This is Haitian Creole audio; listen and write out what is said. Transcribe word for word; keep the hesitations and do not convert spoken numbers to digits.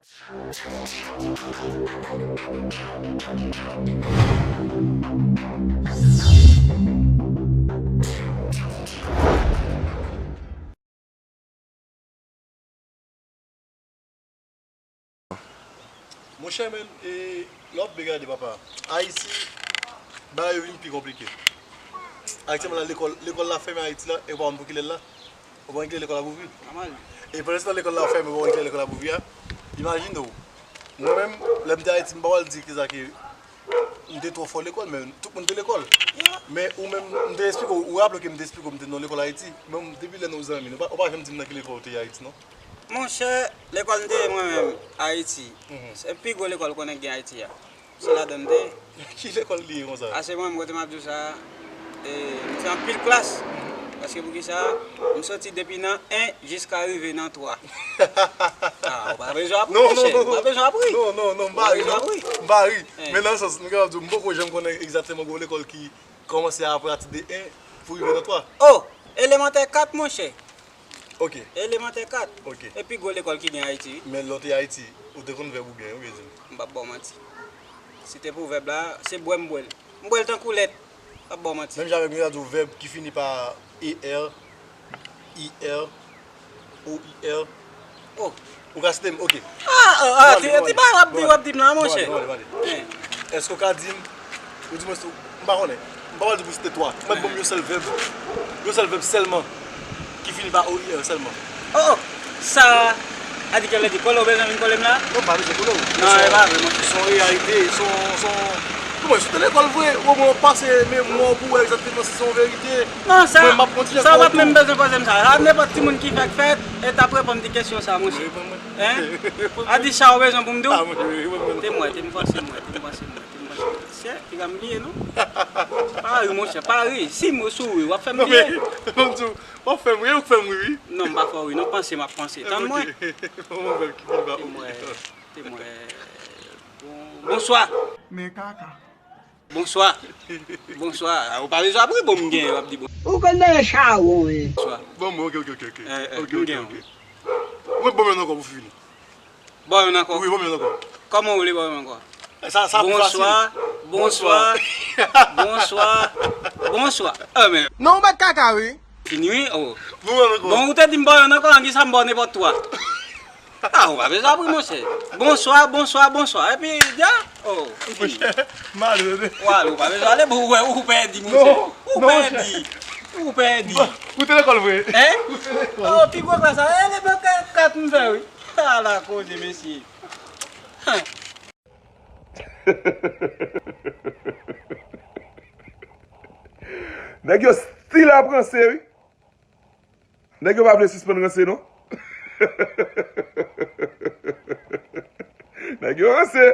Monchè, men, e, lè w ap gade, papa, Ayiti, bagay yo vin pi konplike. Aktyèlman la, lekòl, lekòl la fèmen Ayiti la, e w pa konn pou kilè l la. Ou pa konn kilè lekòl la pou ouvri. E pandan se tan lekòl la fèmen, ou pa konn kilè lekòl la pou ouvri a. Imajine w. Mwen menm, lè m te Ayiti, m pa pral di ki sa ke m te twò fò lekòl, men tout moun te lekòl. Men ou menm, m te eksplike w, ou raple w ke m te eksplike w, m te nan lekòl Ayiti. Men depi lè nou zanmi, ou pa, ou pa janm di m nan ki lekòl ou te ye Ayiti, non? Monchè, lekòl m te ye mwen menm, Ayiti. Se pi gwo lekòl konnen gen Ayiti a. Se ladan m te ye. Ki lekòl li ye konsa? A se mwen menm kote m ap di w sa, e, m fè anpil klas. Paske poukisa? M soti depi nan en jiska rive nan twa. Ah, ou pa bezwen ap ri, monchè. Ou pa bezwen ap ri. Non, non, non, m pa ri, non. M pa ri. Men nan sans, m kapab di w, m poko janm konnen egzakteman gwo lekòl ki kòmanse apati de en pou rive nan twa. Oh, elemantè kat, monchè. Ok. Elemantè kat. Ok. E pi gwo lekòl ki gen Ayiti, wi. Men lè w te Ayiti, ou te konn vèb ou byen, ou byen di m? M p ap ba w manti. Si te pou vèb la, se bwè m bwè l. M bwè l tankou lèt. M p ap ba w manti. Menm jan avèk nou ta di w vèb ki fini pa E R, I R, O I R. Oh. Ou ka site m, ok. Ah, ah, ah, ti, ti bagay w ap di, w ap di m la, monchè. Èske w ka di m, ou di mwen, m pa konnen. M pa pral di pou site twa. Ou mèt ban m yon sèl vèb. Yon sèl vèb sèlman. Ki fini pa O I R sèlman. Oh, oh. Sa a di kèlè di kole, ou bezwen vin kole m la? Non, m pa bezwen kole w. Non, e pa vre, monchè. Se yon reyalite, se yon, se yon, kòman, si w te lekòl vre, omwen w pase memwa w pou w wè egzakteman si se yon verite. Non, sa, sa w p ap menm bezwen poze m sa. A nenpòt timoun ki fèk fèt, e t ap reponn ti kesyon sa, monchè. Hein? A di sa ou bezwen pou m di w? Ah, monchè, wi, wi, wi. Te m wè, te m panse m wè, te m panse m wè, te m panse m wè. Chè, piga m bliye, non? Pa ri, monchè, pa ri. Si m souri, w ap fè m bliye. Non, men, m di w, w ap fè m ri, ou k fè m ri, wi. Non, m pa fè w ri, non, panse m ap panse. Tann mwen. Bon, bon, bon, ki pi ba ou. Te m wè, te m wè. Bon, bonswa. Men kaka. Bonswa. Bonswa. Ah, ou pa bezwen ap ri, bon, m gen, w ap di bon. Ou konn nan chawon, wi. Bonswa. Bon, bon, ok, ok, ok, ok. Eh, eh, ok, m ok, gen ok. Ou mèt ban m youn ankò pou fini. Ban youn ankò. Wi, ban m youn ankò. Kòman ou vle ban youn ankò? Eh, sa, sa pi fasil. Bonswa, bonswa, bonswa, bonswa. Ah, men. Non, ou mèt kaka, wi. Fini, wi. Oh. Ban m youn ankò. Bon, ou te di m ban youn ankò, an ki sa m ba w nenpòt twa? Ah, ou pa bezwen ap ri, monchè. Bonswa, bonswa, bonswa. Epi, dja, oh, ou fini. Monchè, malere. Wala, ou pa bezwen ale, bon, ou wè, ou pèdi, monchè. Non, non, monchè. Ou pèdi. Ou pèdi. Bon, ou te lekòl vre? Hein? Ou te lekòl. Oh, pi gwo klas la. Eh, le bèk kat m fè, wi. Ala koze, mesye. Nèg yo still ap ranse, wi. Nèg yo pa vle sispann ranse, non. Nèg yo ranse.